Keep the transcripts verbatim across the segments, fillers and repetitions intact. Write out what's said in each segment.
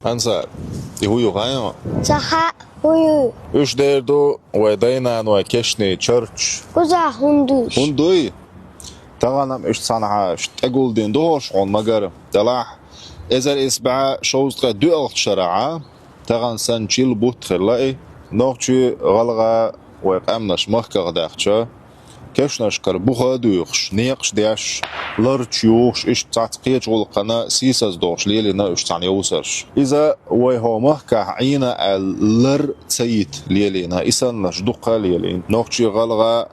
Ансар, и хӀу ю хаьий хьуна? Ца хаьа, хӀу ю? Уьш дер ду вай дай-наной кешнийн чарч. Кхузахь хӀунда ду уьш? ХӀунда дуй? Тахана-м иштта цхьанхьа тӀегулдина ду хьуна, магар, делахь, эзар исс бӀе шовзткъе доьалгӀачу шарахь, тахана санна чилла бутт хилла и, нохчий, гӀалгӀа вай къаьмнаш махках даьхча, кешнашкара буха а дуьйхуш, некъаш деш, ларча юхуш, иштта цхьацца кхечу гӀуллакхана сийсаз долуш лелийна уьш цхьана йовсарш. Иза вай хӀокху махкахь Ӏийна аьлла лар ца йита лелийна, и саннарш дуккха а лелийна. Нохчий, гӀалгӀа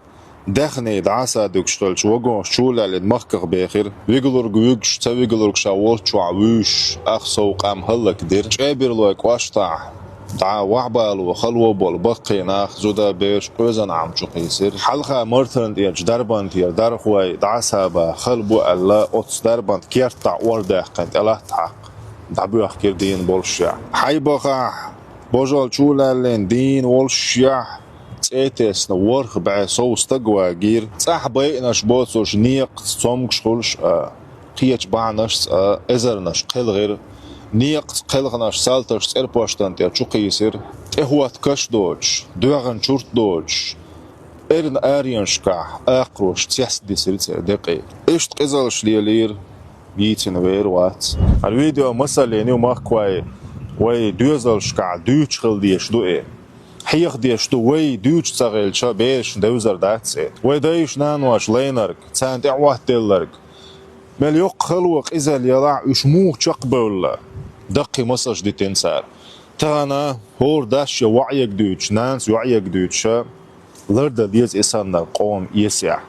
даьхний дӀасадуьгуш хилча, вагонаш чулаьллина махках бехира. Вигалург вуьгуш, ца вигалург ша волччохь вуьйш, ах сов къам хӀаллакдира. ЧӀебарлойн кӀоштахь дӀа вахьбало хало болу баккхий нах, зуда, бераш къоьзан Ӏам чу кхийсира. Хьалха Мартан тӀерачу дарбантера дархой дӀасаба хала бу аьлла, оцу дарбанта кертахь ор даьккхина тӀелатта хьакха дӀабоьхкира дийна болушехь. Хьайбахахь божал чулаьллина дийна волушехь, цӀе тесна ворхӀ бӀе сов стаг вагийра. ЦӀахь байинарш боцурш некъаца цомгуш хуьлуш а, кхечу бахьанашца а эзарнаш кхелхира. Некъаца кхелхинарш салташа цӀерпоштан тӀера чу кхийсира. ТӀехӀоттакаш доцуш, доьгӀна чурт доцуш, эрна аренашкахь акхароша цец дисира церан декъий. Иштта къизаллаш лелийра, йийцина вер вац. ХӀара видео масаллина ю, махкахой, вай доьзалшкахь дуьйцуш хила дезаш ду и. Хьеха дезаш ду, вай дуьйцуш ца хилча, берашна девзар дац и. Вай дайша, наноша лайнарг, царна тӀехӀоттаделларг, мел йоккха хало, къизалла ялахь, уьш муха чекхбевлла, даккхий масалш дитина цара. Тахана хӀора дас шен йоӀ-эгна дуьйцуш, нанас йоӀ-эгна дуьйцуш, лардан деза и санна къоман эсехь.